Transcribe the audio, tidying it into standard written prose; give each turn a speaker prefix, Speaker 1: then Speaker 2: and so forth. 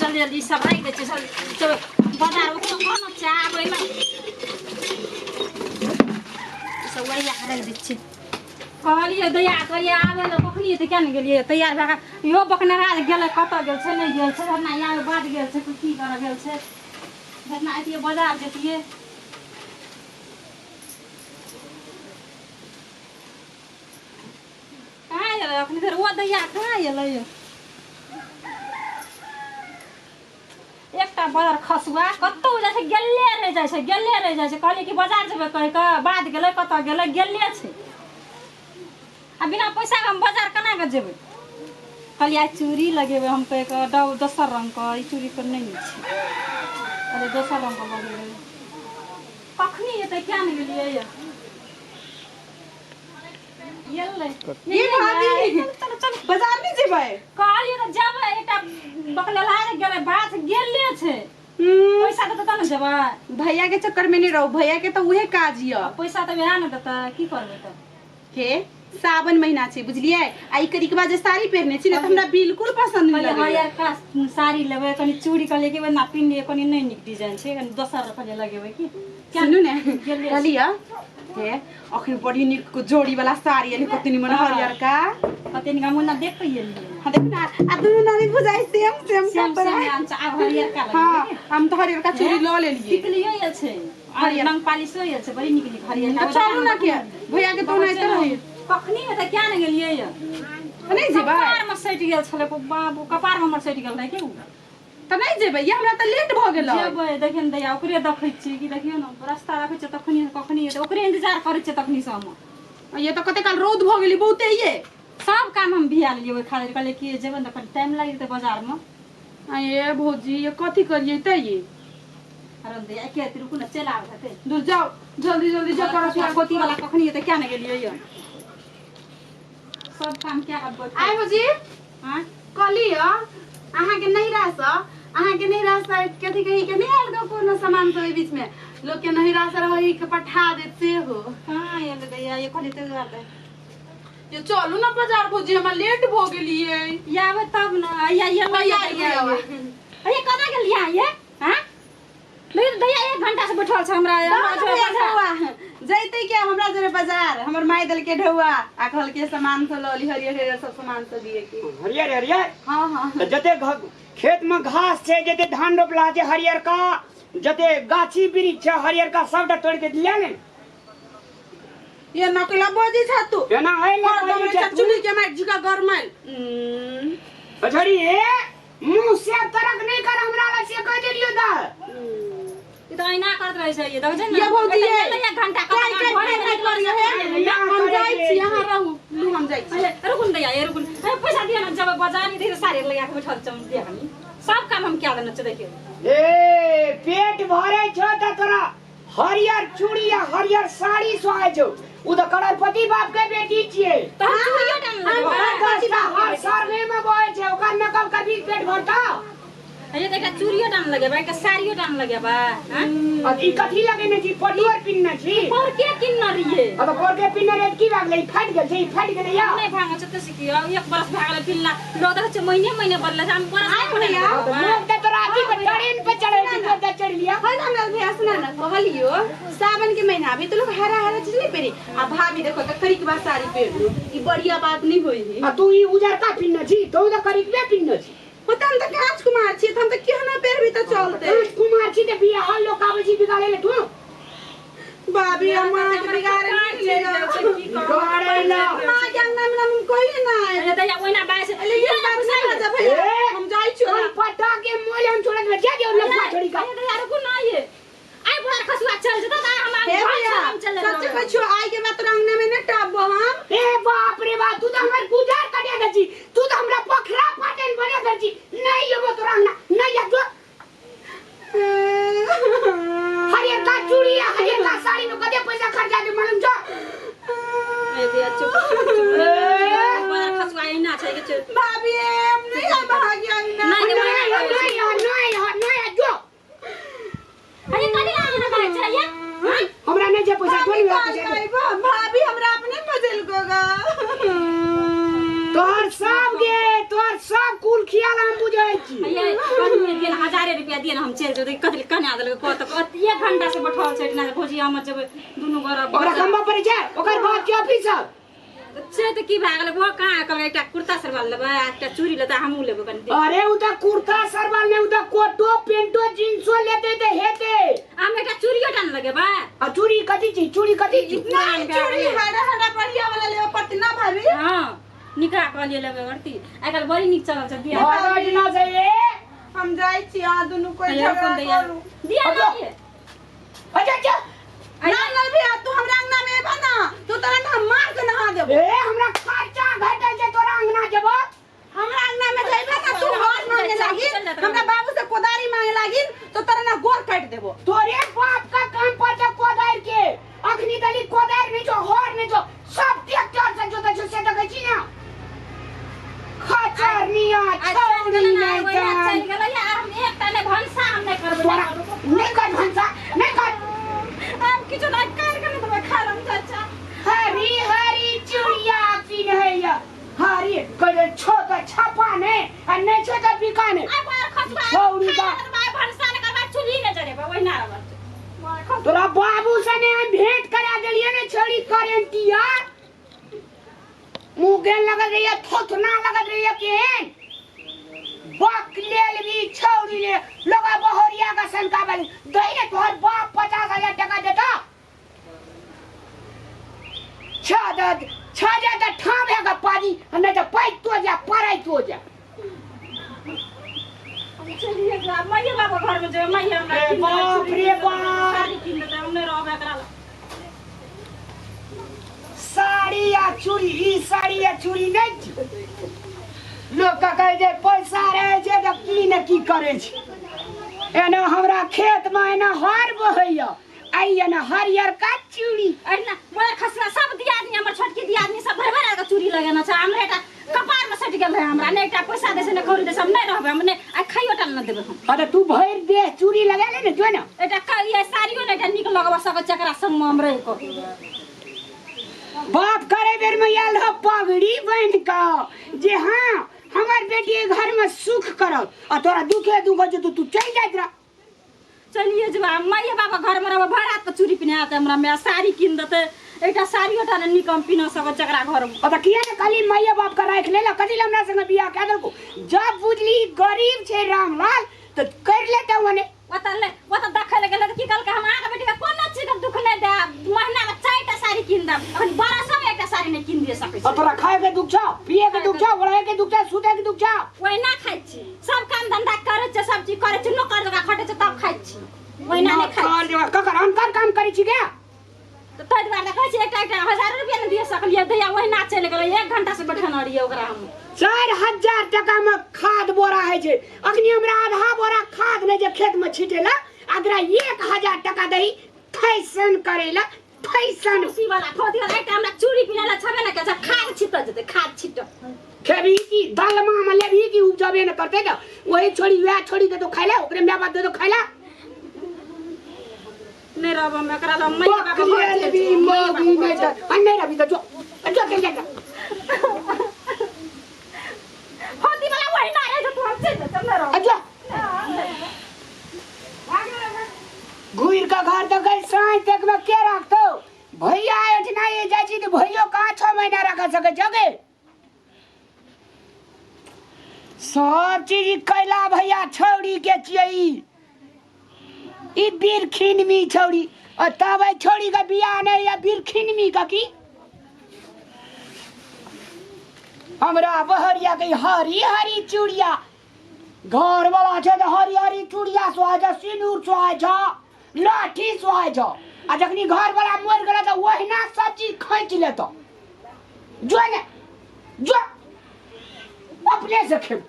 Speaker 1: जल्दी जल्दी सब राखि दै छियै सब चलो बाजार ओकरो कोनो चाह आबैमे सब ओरिया कऽ राखि दै छियै। कहलियै दैया, कहलियै आबै लए कखनी तऽ किया नहि गेलियै तैयार भए कऽ? इहो बकनरा गेलै, कतऽ गेल छै, नहि गेल छै घटना आबै बाद गेल छै, की करऽ गेल छै घटना। अइतियै बाजार जैतियै। कहाँ एलै अखनी धरि ओ दैया? कहाँ एलै? एकटा बदर खसुआ कतौ जाइ छै, गेले रहि जाइ छै, गेले रहि जाइ छै। कहलियै कि बाजार जेबै कहि कऽ बाद गेलै, कतऽ गेलै, गेले छै। आ बिना पैसाके हम बाजार केना कऽ जेबै? कहलियै आइ चूड़ी लगेबै हम कहि कऽ डब दोसर रङ्गके। ई चूड़ी पर नहि नीक छै, कहलियै दोसर रङ्गके लगेबै। कखनी एतै? किया नहि गेलियै? गेलै।
Speaker 2: ये भाभी,
Speaker 1: चलो चलो,
Speaker 2: बाजार नहीं जेबै?
Speaker 1: कहलियै तऽ जेबै। एकटा बकलेलहा जे गेलै बात गेले छै। पैसा देतै तब ने जेबै।
Speaker 2: भैया के चक्कर में नहीं रहो, भैया के तो उहे काज यऽ।
Speaker 1: पैसा तऽ वएह ने देतै, की करबै तऽ?
Speaker 2: हे, सावन महीना छै, बुझलियै? आ ई करिकबा जे साड़ी पहिरने छी ने, तऽ हमरा बिल्कुल पसंद नहीं
Speaker 1: कहलियै
Speaker 2: लगैया।
Speaker 1: हरियरका साड़ी लेबै, कनि चूड़ी कहलियै कि ओना पिन्ह, कनि नहि नीक डिजाइन छै, कनि दोसर कहलियै लगेबै की।
Speaker 2: सुनू ने।
Speaker 1: गेलियै।
Speaker 2: कहलियै हे, अखन बड़ी नीक जोड़ी वाला साड़ी एलै, कते निमन हरियरका।
Speaker 1: कते नीक, हम ओना देख कऽ एलियै।
Speaker 2: हाँ, देखू ना, आ दुनू नानी बुझाइ सेम सेम
Speaker 1: सेम
Speaker 2: कपड़ा।
Speaker 1: सेम आम छै, आब हरियरका
Speaker 2: हाँ
Speaker 1: लगेबै।
Speaker 2: हम तऽ हरियरका चूड़ी लऽ लेलियै।
Speaker 1: टिकलियो आयल छै,
Speaker 2: हरियर।
Speaker 1: रंग पालिशो आयल छै, बड़ी नीक नीक हरियर।
Speaker 2: तऽ चलू ना के भैया के तो ओनाहिते रही।
Speaker 1: कखनी हेतै? किया नहि गेलियै यऽ?
Speaker 2: नहि जेबै।
Speaker 1: कपार मे सटि गेल छलै बाबू, कपार मे हमर सटि गेल रहै की उ।
Speaker 2: तऽ नहि जेबै? ये हमरा तऽ लेट भऽ गेलै।
Speaker 1: जेबै, देखियौ ने दैया, ओकरे देखै छियै कि देखियौ ने, रास्ता देखै छियै तखनी, कखनी हेतै, ओकरे इंतजार करै छियै तखनी से हम।
Speaker 2: ये तऽ कते काल रौद भऽ गेलै बहुते ये।
Speaker 1: सब काम हम भिया लेलियै ओहि खातिर, कहलियै कि जेबै ने तऽ कनि टाइम लागि जेतै बाजारमे।
Speaker 2: आ ये भौजी, ये कथी करियै तऽ ये?
Speaker 1: आरो दैया, एके रत्ती रुकू ने, चलि आबै हेतै।
Speaker 2: दूर जाओ, जल्दी जल्दी जो करो।
Speaker 1: पोती वाला कखनी हेतै? किया नहि गेलियै यऽ? सब काम क्या आब?
Speaker 2: आइ भौजी।
Speaker 1: हाँ।
Speaker 2: कहली अहाँके नैहरासँ, अहाँके नैहरासँ कथी कही के नहि आयल गो कोनो सामान सब? एहि बीच में लोक के नैहरासँ रहै के पठा देत सेहो।
Speaker 1: कहाँ एलै दैया? ये कहलियै ताहि दुआरे।
Speaker 2: ये चलू ना बाजार भौजी, हमरा लेट भऽ गेलियै।
Speaker 1: आबै तब ने। या ये
Speaker 2: भैया
Speaker 1: भैया,
Speaker 2: आबि
Speaker 1: अरे कतऽ गेलियै ये? हाँ नहीं दैया, एक घंटा से बैठल छै हमरा हमरा
Speaker 2: ढौआ जैते के हमरा जरे बाजार, हमर माय देलके ढौआ आ कहलके सामान सब लऽ ली, हरियर हरियर सब सामान सब दिए के।
Speaker 3: हरियर हरियर?
Speaker 2: हाँ हाँ।
Speaker 3: तऽ जते खेत में घास छै, जते धान रोपला छै हरियरका, जते गाछी वृक्ष छै हरियरका, सबटा तोड़ के ले ने।
Speaker 2: ये नकला बजै छ तू।
Speaker 3: एना है ले
Speaker 2: हरदम
Speaker 3: बजै छै तू।
Speaker 2: चुली के मारि झिका गरमाइल।
Speaker 3: अछड़ी ए मुंह से तरक नहीं कर हमरा लग से कह देलियो दा।
Speaker 1: ई तऽ ऐना करैत रहै छै, ये देखै छै ने।
Speaker 2: ये भौजी, ये।
Speaker 1: एतऽ एक घंटा
Speaker 2: काई काई
Speaker 1: घरे
Speaker 2: काई
Speaker 1: मे
Speaker 2: काई करियो हे। हम जाइ छी, अहाँ रहू लू, हम जाइ छी।
Speaker 1: अरे रुकू ने दैया, ये रुकू ने। अरे पैसा दिअ ने, जब बाजार नहीं देखियो साड़ी लगा के बैठल छौ, दिअ कनी। सब काम हम क्या देने छै देखियौ।
Speaker 3: ए पेट भरे छो त तोरा हरियर चूड़ी या हरियर साड़ी सोहाय छौ। उ त करोड़पति बाप के बेटी छियै।
Speaker 1: तऽ हम चूड़ियो डाल
Speaker 3: ओकर
Speaker 1: लेबै।
Speaker 3: दसटा हर सरने में बहे छै, ओकर नकल करबी पेट भरता?
Speaker 1: अरे तऽ एकटा चूड़ियो डाल लगेबै, एकटा साड़ियो डाल लगेबै। हाँ?
Speaker 3: आ ई कथी लगेने छी? पटुअर पिन्ने छी?
Speaker 1: पर के किनने रहियै?
Speaker 3: आ तऽ पर के पिन्ने रहे की भए गेलै? ई फाटि गेल छै, ई फाटि गेलै या।
Speaker 1: नहि भांगल छै तऽ सिखियौ, एक बरस भए गेलै पिन्हला। लोग देखै छै महीने महीने बदलै छै, हम बरस
Speaker 2: आइ भैया।
Speaker 3: तऽ लोग तऽ तोरा अथी पर ट्रेन पे चढ़ै छै, तोर तऽ चढ़ि लिअ।
Speaker 2: है ना हमरा भैया, सुना ना, कहलियो सावन के महीना अभी तो लोग हरा हरा चीज नहीं पहिरे, आ भाभी देखो तऽ करिकबा साड़ी पहिर लो, ई बढ़िया बात नहीं होई है।
Speaker 3: आ तू ई उजरका पिन्ने छी, तू तऽ करिकबे पिन्ने छी।
Speaker 2: होता हम तऽ कांच कुमार छी, तऽ हम तऽ केहनो पहिरबी तऽ चलते।
Speaker 3: कांच कुमार छी तऽ बियाह लोक आबै छी बिगाड़े ले तू।
Speaker 2: भाभी, हम माँ के बिगाड़े नहीं ले जाओ।
Speaker 3: बिगाड़े ले।
Speaker 2: माँ के अंगना में हम कोई ना आए।
Speaker 1: अरे दैया, ओहिना बाजै छै।
Speaker 2: लेकिन बात नहीं बाजब भैया,
Speaker 3: ए!
Speaker 2: हम जाइ छी।
Speaker 3: हम पटा के मोल हम छोड़त में जा दियो लफड़ा छोड़ी का।
Speaker 1: अरे दैया, रुकू ना, ये आइ भर खसुआ चल जेतौ तऽ हम
Speaker 2: हे
Speaker 1: घर
Speaker 2: भैया,
Speaker 1: छोड़ि हम चल
Speaker 2: सच
Speaker 1: जेबै।
Speaker 2: कहै छियौ, आइ के बाद तोरा अंगना में नहीं टापबो हम।
Speaker 3: ए बाप रे बाप, तू तो हमर गुजर कटे दे छी, तू तो हमरा पोखरा पाटन बने दे छी। नहीं एबो तोरा अंगना नहीं आबो। हरियर का चूड़ी आ हरियर का साड़ी में कते पैसा खर्चा के मालूम छौ?
Speaker 1: अरे दैया, चुप चुप चुप। भर खसुआ एना छै कि चुप।
Speaker 2: भाभी, हम नहीं आए भागी अंगना।
Speaker 1: नहीं,
Speaker 3: नहीं नहीं नहीं नहीं नहीं जो। छी।
Speaker 1: ये कनिए दिए ने, हजारे रुपया दिए ने, हम चलि जेबै। कथी लए कना देलकै? कत कत एक घंटा से बैठल छै एहिठिना। भौजी, हम जेबै दुनू गोरा।
Speaker 3: ओकरा कमबऽ पड़ै छै, ओकर बाप के ऑफिसर
Speaker 1: छै तऽ की भए गेलै? ओ कहाँ कहलकै एकटा कुर्ता सरवाल लेबै आ एकटा चूड़ी लेतै, हमहूँ लेबै कनि देख।
Speaker 3: अरे, उ तऽ कुर्ता सरवाल नहि, उ तऽ कोटो पेंटो जींसो लेतै तऽ हेतै।
Speaker 1: हम एकटा चूड़ियो टा ने लगेबै।
Speaker 3: आ चूड़ी कथी छी? चूड़ी कथी छी?
Speaker 2: नहीं, चूड़ी हरा हरा बढ़िया वाला लेबे पड़तै ना भाभी?
Speaker 1: हँ, निकरा कहलियै लेबै अरती, आइ काल्हि बड़ी नीक चलल छै बियाह।
Speaker 3: घर बैठना छै ए।
Speaker 2: हम जाइ छी, अहाँ दुनू कोइ
Speaker 1: कहियो
Speaker 2: झगड़ा
Speaker 1: फोन दैया
Speaker 2: करू।
Speaker 1: दिया ना ये।
Speaker 3: अच्छा अच्छा।
Speaker 2: ना ना भैया, तू हमरा अंगना में एबा ना तू तुरंत हम मार के नहा देबो।
Speaker 3: ए, हमरा खर्चा घटल छै, तोरा अंगना जेबो?
Speaker 2: हमरा अंगना में जइबा ना तू, हाथ मांगे लागी, हमरा बाबू से कोदारी मांगे लागी तो तोरा ना गोर काट देबो।
Speaker 3: तोरे बाप का काम पर छै कोदारि के। अखनी तली कोदारि नहि छौ, हर नहि छौ, सब ट्रैक्टर से जोतै छौ, से देखै छी ना। खचरनिया
Speaker 1: आइ चलि
Speaker 3: छौड़ी
Speaker 1: गेलै ना,
Speaker 3: नहि
Speaker 1: ओहिना
Speaker 3: जान।
Speaker 1: चलि गेलै आ हम एकटा नहि भनसा हम नहि करबै।
Speaker 3: तोरा नहि कर भनसा, नहि कर।
Speaker 1: हम किछु नहि काटि के नहि देबै खाय लए चाचा।
Speaker 3: हरी हरी चूड़िया पिन्हैया, हरी कहै छो तऽ छपा नहि आ नहि छो तऽ बिका नहि।
Speaker 1: आइ बाहर खसबा
Speaker 3: छौड़ी
Speaker 1: खाय
Speaker 3: का
Speaker 1: लए देबै, भनसा नहि करबै, चूल्ही नहि जरेबै, ओहिना रहबै।
Speaker 3: तोरा बाबू से ने हम भेंट करा देलियै ने। छौड़ी करेंटिया मुँह गेल लगल रहिए, थोथना लगल रहिए, केहन बक लेल भी छौड़ी ले लोगा बहरिया का सनका वाली दही ने। तोहर बाप 50,000 टका देता, छह दे छह दे तऽ ठाम भए कऽ पानी आ नहि तऽ पैक तो जा पड़ै तो जा।
Speaker 1: हम चलिए जा मैया बाबा घर में जेबै, मैया हमरा
Speaker 3: ए
Speaker 1: कीन देतै,
Speaker 3: बाप
Speaker 1: चूड़ी
Speaker 3: रे
Speaker 1: कीन देतै,
Speaker 3: बाप।
Speaker 1: साड़ी कीन देतै, हम नहि रहबै एकरा लग।
Speaker 3: साड़ी आ चूड़ी, ई साड़ी आ चूड़ी नहि छी। लोक के कहै छै पैसा रहै छै तऽ की ने की करै छै। एना हमरा खेत मे एना हर बहैया, आई एना हरियर का चूड़ी।
Speaker 1: अहिना मोर खसला सब दियादनी, हमर छोटकी दियादनी सब भरि भरि के चूड़ी लगेने छै, हमरे टा कपार में सटि गेल रहे। हमरा नहि एकटा पैसा दै छै, नहि कौड़ी दै छै। हम नहि रहबै, हम नहि आ खाइयो टा नहि देबै हम।
Speaker 3: अरे, तू भरि देह चूड़ी लगा ले ने, जो ने।
Speaker 1: एकटा ये साड़ियो नहि एकटा नीक लगबा सकैत छै एकरा संगमे हम रहि कऽ।
Speaker 3: बाप करे बेर में आयल रह पगड़ी बान्हि कऽ जे हाँ हमर बेटी एहि घर में सुख करत, आ तोरा दुखे दुख होइ छै तऽ तू चलि जाइत रह।
Speaker 1: चलिए जेबै, माइए बाबा घरमे रहबै, भरि रात के चूड़ी पिन्हा देतै हमरा माय, साड़ी कीन देतै। एकटा साड़ियो टा नहि नीक हम पिन्ह सकैत छी एकरा घरमे।
Speaker 3: आ तऽ किया ने कहली माइए बाप के राखि ले ला? कथी लए हमरा संगे बियाह कए देलकौ? जब बुझली गरीब छै रामलाल तऽ करि लेतौ ओने।
Speaker 1: ओतऽ ले ओतऽ देखै लए गेलै तऽ की कहलकै? हम अहाँके बेटीके कोनो चीजके दुःख नहि देब, महीनामे 4टा साड़ी कीन देब। अखन बरसोमे एकटा साड़ी नहि कीन दिए सकै
Speaker 3: आ
Speaker 1: छै।
Speaker 3: तोरा खाय के दुख छौ, पिए के दुख छौ, ओढ़े के दुख छौ, सुते के दुख छौ?
Speaker 1: ओहिना खाइ छी, सब काम धंधा करै छै, सब चीज करै छै, नौकर जकाँ खटै छै तब खाइ छी, ओहिना नहि खाइ छी।
Speaker 3: ककर अनकर काम करै छी गे?
Speaker 1: तऽ ताहि दुआरे तऽ कहै छी, एकटा एकटा हजारो रुपया नहि दिए सकलियै दैया, ओहिना चलि गेलै। एक घंटा से बैठल रहियै ओकरा हम।
Speaker 3: 4000 टका में खाद बोरा होइ छै, अखनी हमरा आधा बोरा खाद नहि छै खेत में छिटे ला, आ तोरा 1000 टका दही फैशन करे ला, फैशन।
Speaker 1: खुशी वाला फौती वाला एकटा हमरा चूड़ी पिन्है ला छबे ने के, खाद छिटऽ जेतै, खाद छिटऽ।
Speaker 3: खेबही की दलमा में लेबही की? उपजबे ने करतै तऽ वही छोड़ी वएह छोड़ी देतो खाइ ला, ओकरे my बाप देतो खाइ ला।
Speaker 1: नहि रहब हम एकरा लग, माइए बाप
Speaker 3: बकरी
Speaker 1: घर चलि
Speaker 3: लेबी
Speaker 1: जेबै, माइए बाप
Speaker 3: मौगी
Speaker 1: घर
Speaker 3: नहि
Speaker 1: चलि
Speaker 3: तऽ आ नहि रहबी तऽ जो जो चलि जा।
Speaker 1: फौती वाला ओहिना रहै छै, तू हम चलि जेतै, नहि रहब।
Speaker 3: आ जो घुरि कऽ घर तऽ गई, साँझ तक में के राखतौ? भैया एहिठिना ये जाइ छी तऽ भैयो कहाँ 6 महीना राख सकै छौ गे? सब चीज ई कैला भैया छौड़ी के छियै। ई बिरखिनमी छौड़ी, आ तब एहि छौड़ी के बियाह नहि या बिरखिनमी का की? हमरा बहरिया के हरी हरी चूड़िया, घर वाला छै तऽ हरी हरी चूड़िया सोहाय छै, सिनूर सोहाय छै, लाठी सोहाय छै, आ जखनी घर वाला मरि गेलै तऽ ओहिना सब चीज खींच लेतौ। जो ने जो, अपने से खेब।